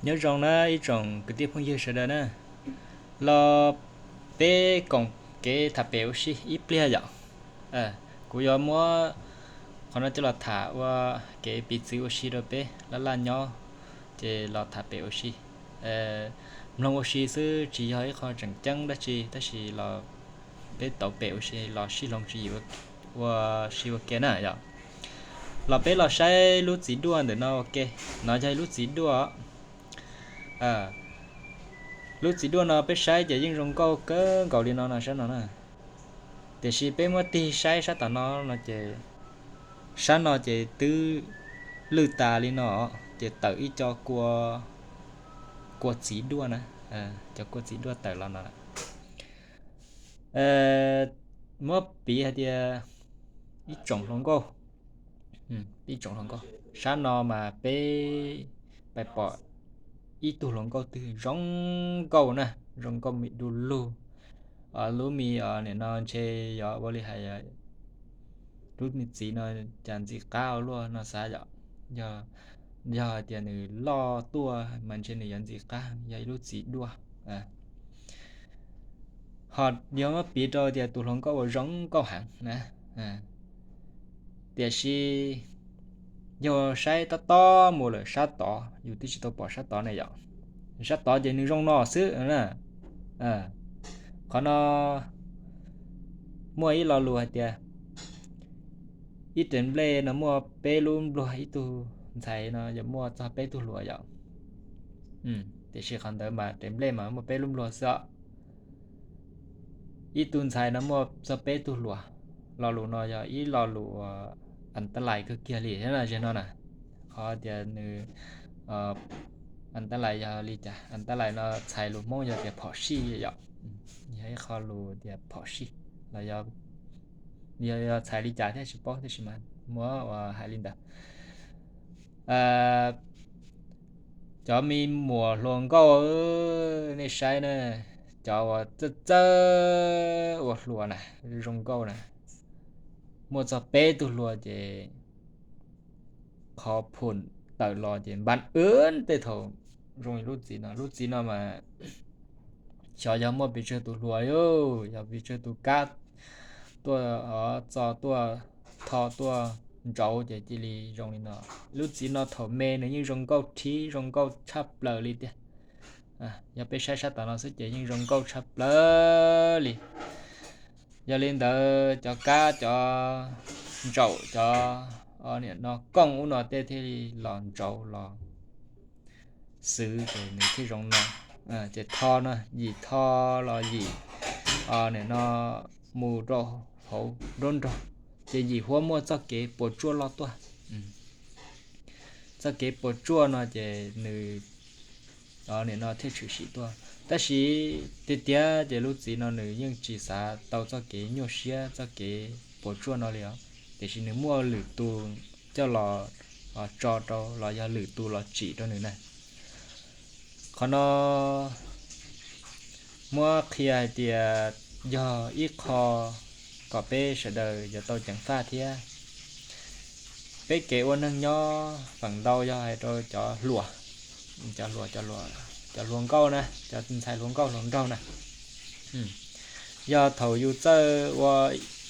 Nyob zoo na ib tsoom kwv tij phooj ywg sawv daws na, los peb koom kev tham pem ua si ib pliag yom. Kuv yuav muab qhov no coj los tham ua kev piv txwv ua si rau peb laj laj nyob, ces los tham pem ua si, mloog ua si xwb tsis yog ib qho tseem ceeb dab tsi, tab sis los peb tauv pem ua si los sib hloov tswv yim ua si ua ke na yom. Los peb los saib lub txiv duaj ntawm no ua ke. No yog ib lub txiv duaj. Lub txiv duaj no peb saib ces yeej zoo nkauj kawg nkaus li no no sab no na. Tiam sis peb muab tig saib sab tom no no ces sab no ces twb lwj tas li no, ces tawm ib co kua, kua txiv duaj na, cov kua txiv duaj tawm los no. Muab piv hais tias ib tsoom hluas nkauj, ib tsoom hluas nkauj, sab no mas peb pais pom ib tug hluas nkauj twg zoo nkauj na, zoo nkauj me du lug. Lub me nim no ntshe yog ua li hais lub me txiv no cas ntxim qab ua luaj no xav yom. Yog hais tias nws loj tuaj mas ntshe nws yuav ntxim qab, yog ib lub txiv duaj. Ho yog muab piv rau tias tus hluas nkauj uas zoo nkauj heev na, tiam sis yog saib tob tob mus lawm sab tod, yus twb tsis tau pom sab tod ne yom. Sab tod ces nws zoo no xwb na. Qhov no muaj ib lo lus hais tias ib rev nplej no muaj peb lub npluag, ib tug ntxhais no yog muaj txog peb tug hluas yom. Tiam sis qhov ntawd mas rev nplej mas muaj peb lub npluag xwb os. Ib tug ntxhais no muaj txog peb tug hluas. Lo lus no yog ib lo lus uas an ta lais kawg kiag li na, ze no na. Qhov tias nws an ta lais yog li cas? An ta lais no txhais lus Hmoob yog tias phom sij yom. Yog ib qho lus tias phom sij los yog, yog txhais li cas thiab tsis paub, tab sis mas muab ua hais li ntawd. Cov me muam hluas nkauj, nej saib na, cov uas txawj txawj ua hluas na, zoo nkauj na, muaj txog peb tug hluas ces qhov phum tawm los ces npam wb tej thaum zoo li lub txiv no. Lub txiv no mas xyov yog muaj pes tsawg tus hluas, yog pes tsawg tus kab tuaj, txo tuaj, tho tuaj, ntsauv ces cia li zoo li no. Lub txiv no thaum me nws yeej zoo nkauj rhib, zoo nkauj tshaj plaws li tiag. Yog peb saib sab tom no xwb ces yeej zoo nkauj tshaj plaws li. Yog li ntawd cov kab, cov ntsaum, cov niam no kooj ub no tej thiaj li los ntsauv los xwb ces nws thiaj zoo no. Ces tho no yim tho los yim, niam no mus rau hauv nruab nrog, ces yim huab muaj txoj kev puas tsuaj loj tuaj. Txoj kev puas tsuaj no ces nws niam no thiaj tshwm sim tuaj. Tab sis tiag tiag ces lub txiv no nws yeej tsis xav tau txoj kev nyuaj siab, txoj kev puas tsuaj no li os. Tiam sis nws muaj lwm tus coj los tso rau los yog lwm tus los tsim rau nws na. Qhov no muab qhia hais tias yog ib qho kom peb sawv daws yuav tau ceev faj thiab. Peb kev ua neeg nyob feem ntau yog hais rau cov hluas, cov hluas, cov hluas nkauj na, cov ntxhais hluas nkauj hluas nraug na. Yog thaum yus txawj ua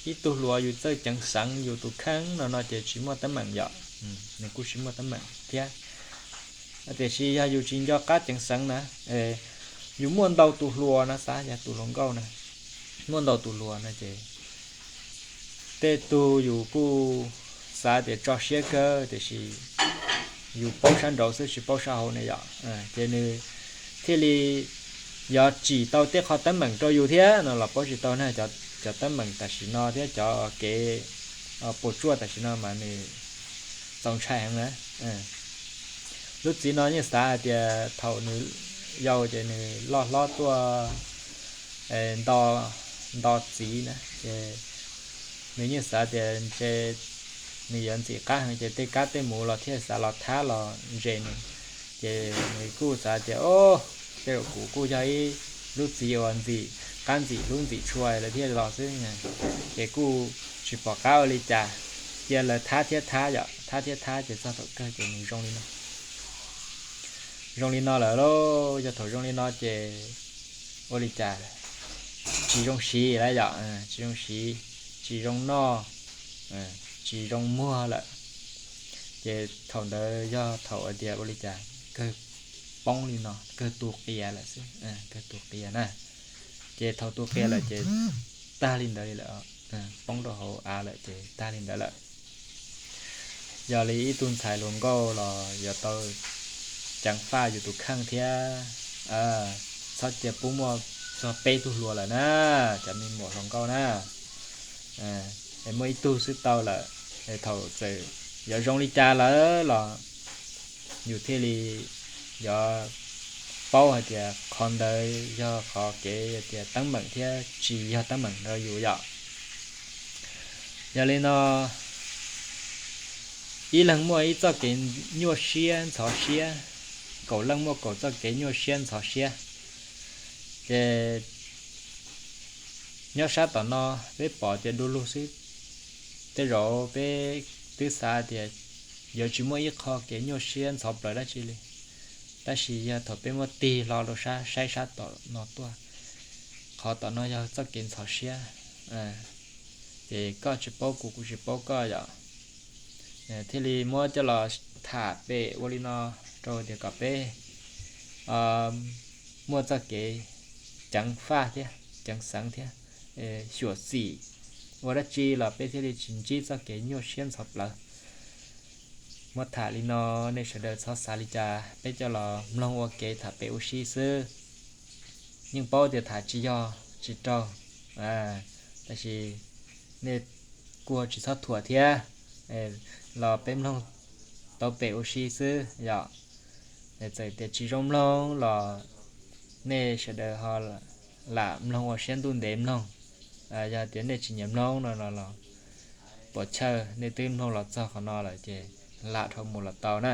ib tug hluas, yus txawj ceev xeev yus tus kheej no no ces tsis muaj teeb meem yom, nws kuj tsis muaj teeb meem thiab. Tiam sis yog yus tsis nco qab ceev xeev na, yus muaj ntau tus hluas no, xav yog tus hluas nkauj na, muaj ntau tus hluas no ces tej tug yus kuj xav tias tso siab kawg, tiam sis yus paub sab nraud xwb tsis paub sab hauv ne yom. Ces nws thiaj li yuav tsim tau tej qho teeb meem rau yus thiab no los paub tsis tau na. Cov teeb meem tam sim no thiab cov kev puas tsuaj tam sim no mas nws txaus ntshai heev na. Lub txiv no yeej xav hais tias thaum nws yau ces nws loj hlob tuaj nto, nto txiv na, ces nws yeej xav tias ntshe nws yuav ntxim qab heev ces tej kab tej muv los thiaj xav los thab los ntse nws. Ces nws kuj xav tias, o, tej zaum kuv kuj yog ib lub txiv uas ntxim qab ntxim hlub ntxim tshua lawv thiaj los xwb. Ces kuj tsis pom qab ua li cas, cia lawv thab thiab thab yom, thab thiab thab ces txog thaum kawg ces nws zoo li no. zoo li no lawm lauj. Yog thaum zoo li no ces ua li cas tsis zoo siv lawm yom, tsis zoo siv, tsis zoo noj, tsis zoo muag lawm. Ces thaum ntawd yog thaum hais tias ua li cas kawg poob li no, kawg tu qias lawm xwb, kawg tu qias na. Ces thaum tu qias lawm ces tag li ntawd li lawm, poob rau hauv av lawm ces tag li ntawd lawm. Yog li ib tug ntxhais hluas nkauj los yuav tau ceev faj yus tus kheej thiab. Txhob cia pub muaj txog peb tug hluas lawm na, cov me muam hluas nkauj na. Es muaj ib tug xwb tau lawm, es thaum txawm yuav zoo li cas lawm los yus thiaj li yuav paub hais tias qhov ntawd yog qhov kev tias teeb meem thiab tsis yog teeb meem rau yus yom. Yog li no, ib leeg muaj ib txoj kev nyuaj siab ntxhov siab, kaum leej muaj kaum txoj kev nyuaj siab ntxhov siab. Ces nyob sab tom no peb pom tias du lug xwb, tej zaum peb twb xav tias yuav tsis muaj ib qho kev nyuaj siab ntxhov plaws dab tsi li. Tab sis yog thaum peb muab tig hlo rau sab, saib sab tom no tuaj, qhov tom no yog txoj kev ntxhov siab, ces koj tsis paub kuv, kuv tsis paub koj yom. Thiaj li muab coj los tham pem ua li no rau tias kom peb muaj txoj kev ceev faj thiab ceev xeev thiab xyuam xim ua dab tsi los peb thiaj li tsis ntsib txoj kev nyuaj siab ntxhov plaws. Muab tham li no, nej sawv daws txhob xav li cas, peb coj los mloog ua kev tham pem ua si xwb. Yeej paub tias tham tsis yog tsis raug, tab sis nej kuj tsis txhob thuam thiab, los peb mloog tau pem ua si xwb yom. Txawm tias tsis zoo mloog los nej sawv daws ho lam mloog ua siab ntuj ntev mloog. Yog tias nej tsis nyiam mloog no los pom chawj, nej twb mloog los txog qhov no lawm ces lam dhau mus los tau na.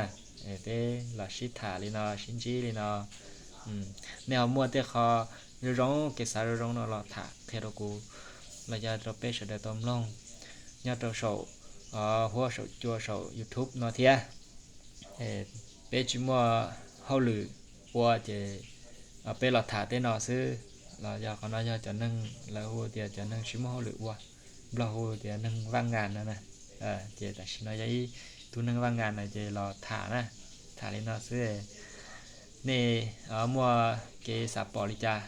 Peb los sib tham li no, sib ntsib li no. Nej ho muaj tej qho zoo zoo, kev xav zoo zoo no los tham qhia rau kuv los yog rau peb sawv daws tau mloog nyob rau saum huab saum cua saum YouTube no thiab. Peb tsis muaj hauj lwm ua ces peb los tham tej no xwb. Los yog qhov no yog cov neeg, lawv hu tias cov neeg tsis muaj hauj lwm ua, Nplog hu tias neeg vaj ngas no na. Ces tam sim no yog ib tug neeg vaj ngas na ces los tham na, tham li no xwb. Nej muaj kev xav pom li cas,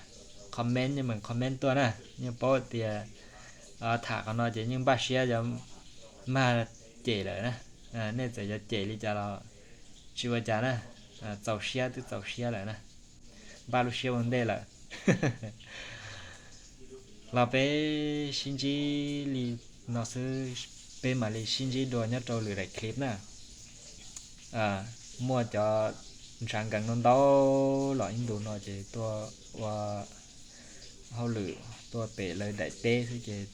comment, nej meem comment tuaj na. Yeej paub tias tham qhov no ces yeej npaj siab yuav mag cem lawm na. Nej txawm yuav cem li cas los tsis ua cas na, txaus siab twb txaus siab lawm na, npaj lub siab ua ntej lawm. Los peb sib ntsib li no xwb, peb mam li sib ntsib dua nyob rau lwm daim clip na. Muaj cov ntshav nkees no ntau los ib ntus no ces tuaj ua hauj lwm tuaj pem lawv daim teb xwb ces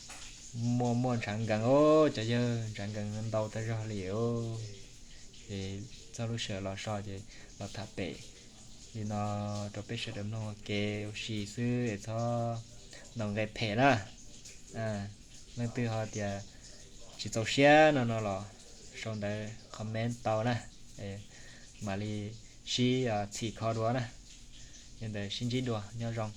muaj muaj ntshav nkees os, cov yawg, ntshav nkees ntau tag zog li os. Ces txog lub sij hawm los so ces los tham pem li no rau peb sawv daws mloog ua kev ua si xwb es txhob ntaus nqe phem na. Leej twg ho tias tsis txaus siab no no los sau ntawv comment tau na, mam li sib txhim kho dua na. Yog ntawd sib ntsib dua, nyob zoo.